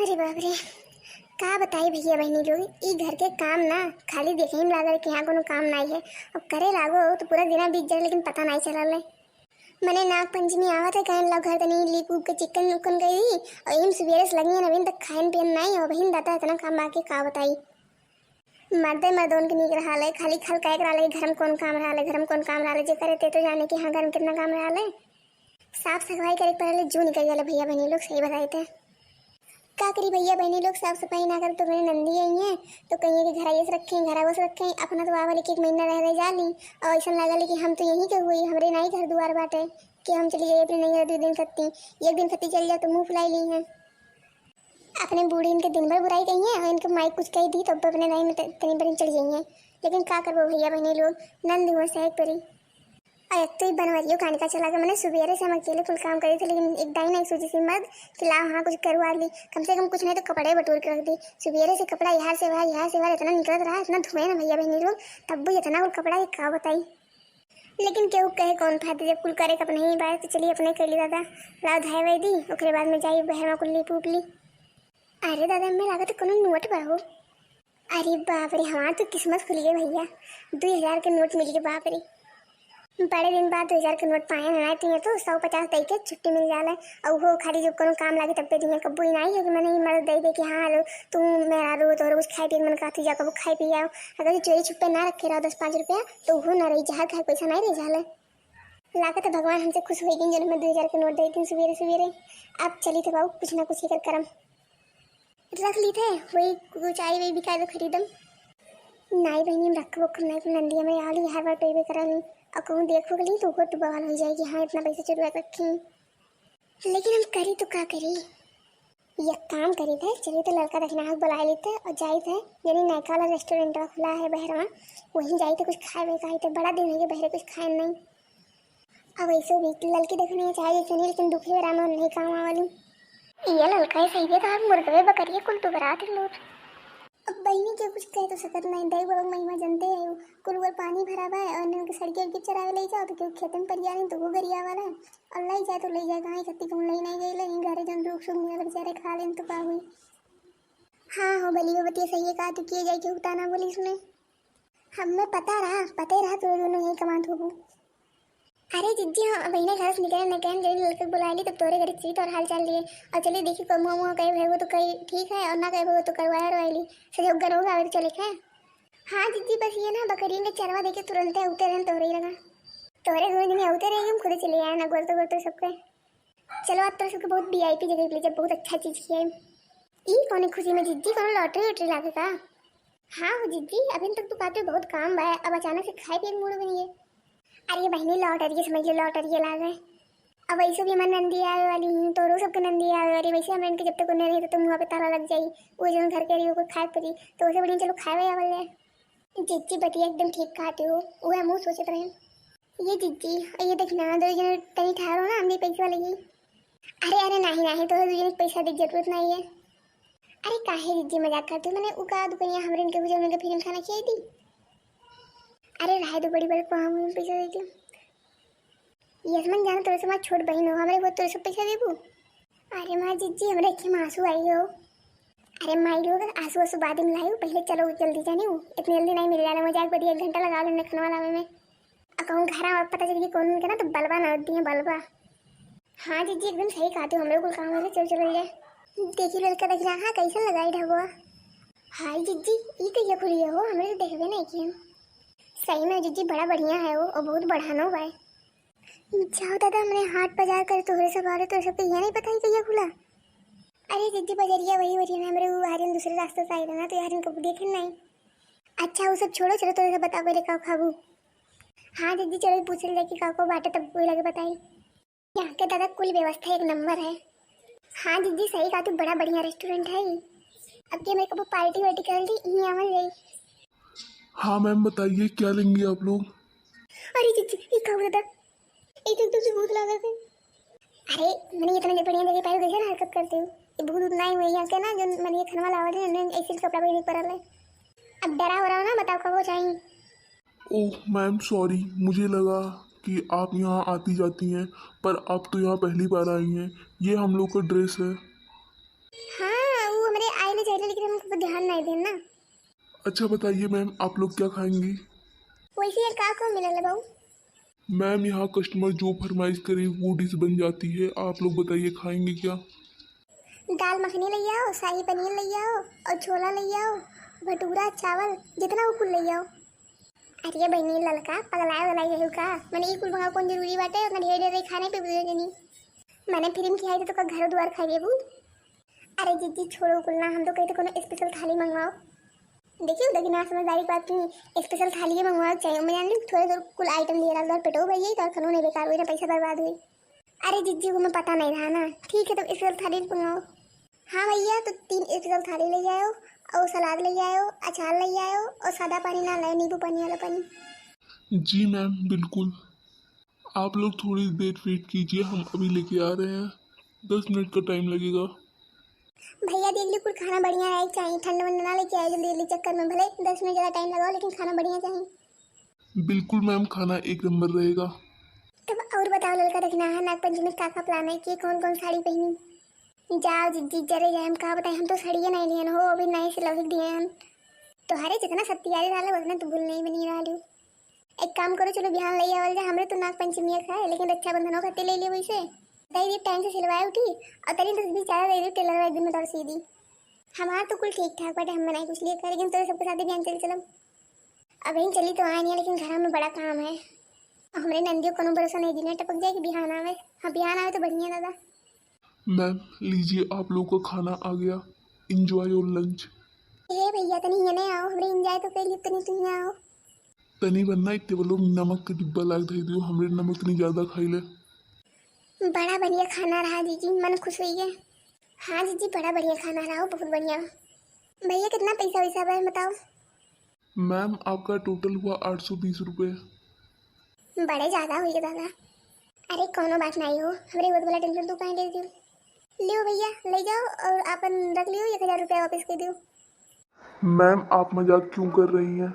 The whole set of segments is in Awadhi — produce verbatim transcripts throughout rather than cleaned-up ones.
अरे बाप रे, का बताई भइया बहिनी लोग, ई घर के काम ना खाली देखे में लागल कि हाँ कोनो काम नाई है। अब करे लागो तो पूरा दिना बीत जाए, लेकिन पता नाई चलल है। मने नाग पंचमी आवत है, कहन ला घर तनी लीप उप के चिकन उकन गई दी, और इम सुबेरे से लगी है, अभी तक खाइन पियन नाई, और बहिन दादा इतना काम बाकी का बताई। मर्दे मर्दों के नीक रहा ले, खाली खल कहे के रहा ले, घर में कौन काम रहा ले, घर में कौन काम रहा ले, जे करे ते तो जाने कि हाँ घर में कितना काम रहा ले। साफ सफाई करे के पहले जू निकल जाले भइया बहिनी लोग, सही बताई थे। का करी भइया बहिनी लोग, साफ सफाई ना करे तो मेरे नंदी आई हैं तो कहिए कि घर आइए से रखें, घर आइए से रखें, अपना तो आवा लेके एक महीना रह रह जाली। और ऐसा लागल कि हम तो यहीं के हुई, हमरे नाई घर दुआर बाटे कि हम चली जाइए अपने नैहर दो दिन खत्ती, एक दिन खत्ती चल जाओ तो मुंह फुलाई ली हैं। अपने बूढ़ी इनके दिन भर बुराई कही है और इनके माई कुछ कही दी तो अब अपने नाई में त-, तनी बड़ी चढ़ जाइए, लेकिन का करबो भइया बहिनी लोग, नंद हुआ सह परी। और एक तो ई बनवरियो कान का चला गया, मैंने सुबेरे से हम अकेले कुल काम करे थे, लेकिन एक दाई नहीं सोची सी मर्द कि लाओ हाँ कुछ करवा ली, कम से कम कुछ नहीं तो कपड़े बटोर के रख दी। सुबेरे से कपड़ा यहाँ से वहाँ, यहाँ से वहाँ इतना निकलत रहा, इतना धोए ना भइया बहिनी लोग, तब भी इतना कुल कपड़ा है का बताई। लेकिन केहू कहे कौन फायदा जब कुल करे के अपने ही बात, तो चलिए अपने कर ली दादा, लाओ धाय वाय दी, ओकरे बाद में जाई बहर में कुल लीप उप ली। अरे दादा, मैं लागत कोनो नोट बा हो। अरे बाप रे, हमार तो किस्मत खुल गई भइया, दो हजार के नोट मिल गए। बाप रे, बड़े दिन बाद दो हजार के नोट पाए हैं, नहीं तो ये तो सौ पचास दे के छुट्टी मिल जाला। और वो खाली जब कोनो काम लागे तब पे दिए, कब्बू ही नहीं है कि मैंने ये मदद दे दे कि हाँ लो तू मेरा रो तो कुछ खाए पिए के मन का तू जा कबू खाए पी आओ। अगर ये चोरी छुपे ना रखे रहो दस पाँच रुपया तो वो ना रही, जहर खाए पैसा नहीं रह जाला। लागत है भगवान हमसे खुश होई गई जब मैं दो हजार के नोट दे दी सुबेरे सुबेरे। अब चली थे बाबू कुछ ना कुछ लेकर करम। रख ली थे, वही कुछ आई वही बिकाई तो खरीदम। नाई बहिनी, हम रखबो कम नाई, नंदिया में आली हर बार टोइबे कराली। और कहूँ देखो गली तो वो तो बवाल हो जाएगी, हाँ इतना पैसा चुरा रखी। लेकिन हम करी तो का करी? एक काम करी थे, चली थे लड़का दखिना के बुला ली थे और जाई थे, यानी नयका वाला रेस्टोरेंट खुला है बहरवा, वहीं जाई थे कुछ खाए वाए खाई थे, बड़ा दिन हो गया बहरे कुछ खाए नहीं। अब ऐसे भी ललकी देखने चाहे जैसे नहीं, लेकिन दुखे बेरा में नहीं काम आवाली। ये ललका है सही है, तो आप मुर्गवे बकरिए कुल दुबरात लोग। अब बहिनी के कुछ कह तो सकत नहीं, दाई बाबा के महिमा जनते है, कुल ऊपर पानी भरा बा और इनके सड़के उड़के चरावे ले जाओ तो क्यों खेतन पर जाने तो वो गरिया वाला है। और ले जाए तो ले जाए, कहाँ इकट्ठी कहूँ ले नहीं गई, लेकिन घरे जन दुख सुख मिलल बेचारे खा लेन तो का हुई। हाँ हो भली वो बतिया सही है, कहा तू किए जाए कि उताना बोली सुने। हमें पता रहा, पते रहा तू दोनों यही कमात होबू। अरे जिज्जी, हम बहिने घर से निकले न कहन जल्दी लड़के बुला ली, तब तोरे घर चली तोर हाल चाल लिए। और चलिए देखी को मुँह मुँह कहे भैगो तो कही ठीक है, और ना कहे भैगो तो करवाया रवाई ली। सजो गनो गावे तो चले खाए। हाँ जिज्जी, बस ये ना बकरियन के चरवा देके तुरंते उतरे रहन तोरे ही लगा। तोरे दो दिन उतरे हम खुद चले आए ना, गोरतो गोरतो सबके। चलो, आज तो सबके बहुत वी आई पी जगह पे ले जा, बहुत अच्छा चीज किया है। ई कौन खुशी में जिज्जी, कौन लॉटरी वॉटरी लागे का? हाँ हो जिज्जी, अभी तक तो कहते बहुत काम बा, अब अचानक से खाए पिए के मूड बनी है। अरे बहिनी, लॉटरी के समझ लो, लॉटरी के लागे। अब वैसे भी हमारे नंदी आवे वाली ही, तोरो सबके नंदी आवे वाली, वैसे हम इनके जब तक उन्हें रही तो तुम वहाँ पे ताला लग जाई, वो जो घर के रही वो खाए पड़ी, तो उसे बढ़िया चलो खाए वाए आवल जाए। जिज्जी बतिया एकदम ठीक कहते हो, वो हम सोचत रहे। ये जिज्जी, ये देखना, दो जन तनी ठहरो ना, हमने पैसे वाले ही। अरे, अरे, नहीं, नहीं, तो दो जन पैसा दे जरूरत नहीं है। अरे, काहे जिज्जी मजाक करते हो? मैंने उ का दुकनिया हमरे इनके गुजर में फिल्म खाना खियाई दी। अरे, रहे दो बड़ी बड़ी पाँव में पैसा दे दियो। यशमन जानो तोरे से हमार छोट बहिन हो, हमरे वो तोरे से पैसा देबू? अरे माँ जिज्जी, हमरे अखी में आंसू आई हो। अरे माई लोग, आंसू आंसू बाद में लायू, पहले चलो जल्दी जानी हो, इतनी जल्दी नहीं मिल जाना, मजाक बढ़िया एक घंटा लगा लेने खाना वाला में। अब कहूँ घर आवा पता चल कि कौन उनके ना तो बलबा ना दिए बलबा। हाँ जिज्जी, एकदम सही कहते हो, हम लोग कुल काम हो गए, चल चल जाए। देखी लड़का देखना, हाँ कैसन लगाई ढाबा। हाय जिज्जी, ई कहिया खुली हो, हमरे तो देखबे नहीं किया। सही में जिज्जी बड़ा बढ़िया है वो, और बहुत बढ़ानो बा। जाओ दादा, हमरे हाट बाजार करे तोहरे सब आ रहे, तोहरे सबके यहाँ नहीं पता ही कहिया खुला। अरे जिज्जी बजरिया वही वजरिया ना, हमरे वो आर्यन दूसरे रास्ते से आए ना, तो यार इनको देखे नहीं। अच्छा वो सब छोड़ो, चलो तोहरे सब बताओ पहले का खाबू। हाँ जिज्जी चलो पूछ ले जाके का को बाटे तब कोई लगे बताई। यहाँ के दादा कुल व्यवस्था एक नंबर है। हाँ जिज्जी सही कहा तू, बड़ा बढ़िया रेस्टोरेंट है। अब के मेरे को पार्टी वार्टी कर ली, यहीं आवल जाई। हाँ मैम, बताइए क्या लेंगी आप लोग? अरे जिज्जी, ई का हो दादा? ई तो एकदम से भूत लागत है। अरे, मने इतना जब बढ़िया जगह पाए, कैसे हरकत करते हो? ये भूत उतना ही हुए यहाँ के ना, जो मने ये खनवा लावा थे, उन्हें ऐसे कपड़ा पहने पड़ल है। अब डरा हो रहा हो ना, बताओ का हो चाहिए? ओह मैम, सॉरी, मुझे लगा कि आप यहाँ आती जाती हैं, पर आप तो यहाँ पहली बार आई हैं। ये हम लोग का ड्रेस है। हाँ, वो अच्छा बताइए मैम, आप लोग क्या खाएंगी? वैसे यार, का कौन मिलल है बाबू? मैम, यहाँ कस्टमर जो फरमाइश करे वो डिश बन जाती है। आप लोग बताइए, खाएंगे क्या? दाल मखनी ले आओ, शाही पनीर ले आओ, और छोला ले आओ, भटूरा, चावल, जितना हो कुल ले आओ। अरे बहनी, ललका पगलाए वाला यही का? मने ई कुल मंगाओ कौन जरूरी बाटे? उतना ढेर ढेर खाने पे बुझे जनी। मने फिल्म की आई तो का घर द्वार खा लेबू। अरे जिज्जी, छोड़ो कुल ना, हम तो कही तो कोनो स्पेशल थाली मंगवाओ। देखियो, देखी ना, समझदारी की बात की, स्पेशल थाली मंगवाओ चाहिए। मैं जान ली थोड़े दूर कुल आइटम दिए रहा, पेटो भर यही तो और खानो नहीं बेकार हुई ना, पैसा बर्बाद हुई। अरे जिज्जी, वो मैं पता नहीं रहा ना। ठीक है, तो स्पेशल थाली मंगाओ। हाँ भैया, तो तीन स्पेशल थाली ले आयो, और सलाद ले आयो, अचार ले आयो, और सादा पानी ना लायो, नींबू पानी वाला पानी। जी मैम, बिल्कुल। आप लोग थोड़ी देर वेट कीजिए, हम अभी लेके आ रहे हैं। दस मिनट का टाइम लगेगा। भैया देख ली, कुल खाना बढ़िया रहे चाहिए, ठंड वंड ना लेके आए जल्दी जल्दी चक्कर में। भले दस मिनट ज़्यादा टाइम लगाओ, लेकिन खाना बढ़िया चाहिए। बिल्कुल मैम, खाना एक नंबर रहेगा। तब और बताओ ललका, देखना है नाग पंचमी का का प्लान है कि कौन कौन साड़ी पहनी? जाओ जिज्जी, जरे जाए, हम का बताए, हम तो साड़िए नहीं लियन हो, अभी नए सिलौही दिए हम। तोहरे जितना सब तैयारी रहा उतना तो भूल नहीं बनी रहा। एक काम करो, चलो बिहान ले आवल जा, हमरे तो नाग पंचमी है, लेकिन रक्षाबंधन हो खातिर ले लियो वैसे। दे दी टाइम से सिलवाए उठी, और तनी दस बीस ज्यादा दे दी, टेलर एक दिन में तोर सी दी। हमार तो कुल ठीक ठाक बाटे, हम नहीं कुछ लिए कर, लेकिन तोरे सबके साथ बिहान चल चलब। अब यहीं चली तो आए नहीं, लेकिन घर में बड़ा काम है। हमरे नंदियो कोनो भरोसा नहीं, दिने टपक जाए कि बिहान आवे। हाँ, बिहान आवे तो बढ़िया दादा। मैम लीजिए, आप लोग का खाना आ गया। Enjoy your lunch। ए भैया, तनी हियाँ नहीं आओ, हमरे enjoy तो कर ली, तनी तू हियाँ आओ। तनी बन्ना, एक टेबल में नमक के डिब्बा लाग धई दियो, हमरे नमक तनी ज्यादा खाइले। बड़ा बढ़िया खाना रहा जीजी, मन खुश हुई है। हाँ जीजी, बड़ा बढ़िया खाना रहा हो, बहुत बढ़िया। भैया कितना पैसा वैसा बा बताओ? मैम आपका टोटल हुआ आठ सौ बीस रुपये। बड़े ज्यादा हुई है दादा। अरे कोनो बात नहीं हो, हमरे होत वाला टेंशन तू काहे लेती हो? लियो भैया, ले जाओ और आपन रख लियो, एक हजार रुपया वापस कर दियो। मैम आप मजाक क्यों कर रही हैं?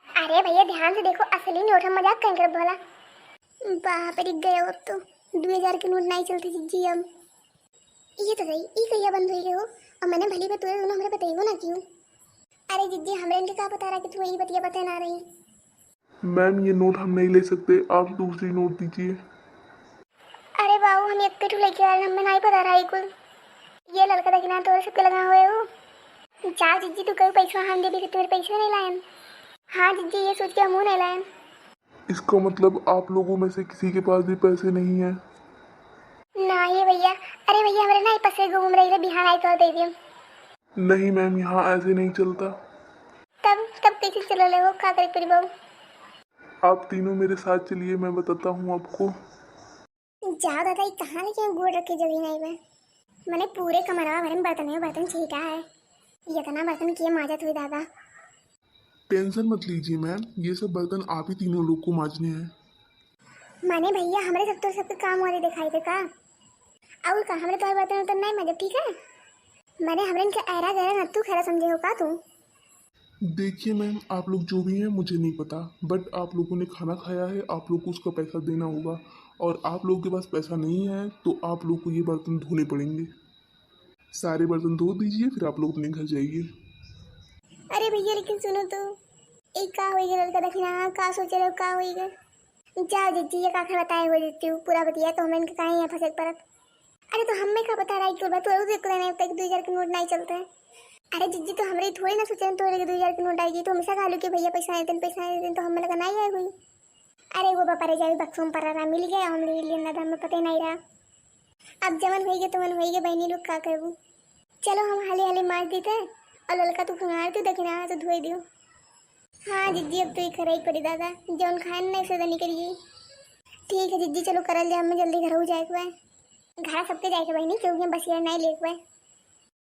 अरे भैया ध्यान से देखो, असली नोट हम मजाक कहीं करब भला। बाप रे गए, अब तो दो हजार के नोट नहीं चलते जीजी हम। ये तो सही, ई कहिया बंद हुई गए हो? और मैंने भली बात तोरे दोनों हमरे बताइबो ना क्यों? अरे जीजी, हमरे इनके का पता रहा कि तुम्हें ये बतिया पता ना रही। मैम ये नोट हम नहीं ले सकते, आप दूसरी नोट दीजिए। अरे बाबू, हम एक ठो लेके आए, हमें नहीं पता रहा ई कुल। ये ललका देखना तोरे सबके लगा हुए हो। जा जीजी, तू कहीं पैसा हम दे दी, तुम्हारे पैसे नहीं लायन। हाँ जीजी, ये सोच के हम नहीं लायन। इसका मतलब आप लोगों में से किसी के पास भी पैसे नहीं है? ना ये भैया, अरे भैया, हमरे ना ये पसे घूम रही है, बिहान आई तो दे दियो। नहीं मैम, यहाँ ऐसे नहीं चलता। तब, तब कैसे चले हो, का करे पड़ी बाबू? आप तीनों मेरे साथ चलिए, मैं बताता हूँ आपको। जाओ दादा, ई कहाँ लेके गोड़ रखे जगह नहीं बा। मने पूरे कमरवा भरे में बर्तन है, बर्तन छीटा है। इतना बर्तन के माजत हुई दादा? टेंशन मत लीजिए मैम, ये सब बर्तन आप ही तीनों लोग को माजने हैं। माने भैया, हमरे सब तो सबके काम वाले दिखाई दे का? और का, हमरे तो बर्तन उर्तन नहीं माजब, ठीक है? माने हमरे इनके ऐरा गैरा नत्थू खैरा समझे हो का तू? देखिए मैम, आप लोग जो भी हैं मुझे नहीं पता, बट आप लोगों ने खाना खाया है, आप लोग को उसका पैसा देना होगा, और आप लोगों के पास पैसा नहीं है तो आप लोग को ये बर्तन धोने पड़ेंगे। सारे बर्तन धो दीजिए, फिर आप लोग अपने घर जाइए। अरे भैया, लेकिन सुनो तो, एक का होई गए लड़का दखिना, का सोचे रहो, का होई गए? जाओ जिज्जी, ये का खड़ा बताए हो देती हूँ, पूरा बतिया तो हमें इनके काहे यहाँ फंसे परत। अरे तो हमें का पता रहा कि बा, तोरे तो एक दो हजार के नोट नहीं चलते हैं। अरे जिज्जी, तो हमरे थोड़ी ना सोचे तोरे के दो हजार के नोट आएगी, तो हमेशा कहलू कि भैया पैसा आए दिन, पैसा आए दिन, तो हमें लगा नहीं आए हुई। अरे वो बापा रे, जावे बक्सों पर रहा, मिल गया, हम ले लिए ना, हमें पता ही नहीं रहा। अब जवन होई गए, तवन होई गए, बहनी लोग का करबू। चलो हम हाली हाली मार देते, और ललका तू खंगार तू दखिना तो धोई दियो। हाँ जिज्जी, अब तो ये खराई पड़ी दादा, जौन खाए नहीं से तो निकलिए। ठीक है जिज्जी, चलो करल जाए, हमें जल्दी घर हो जाए के बा। घर सबके जाए के बहनी, क्योंकि हम बसिया नहीं लेके बा।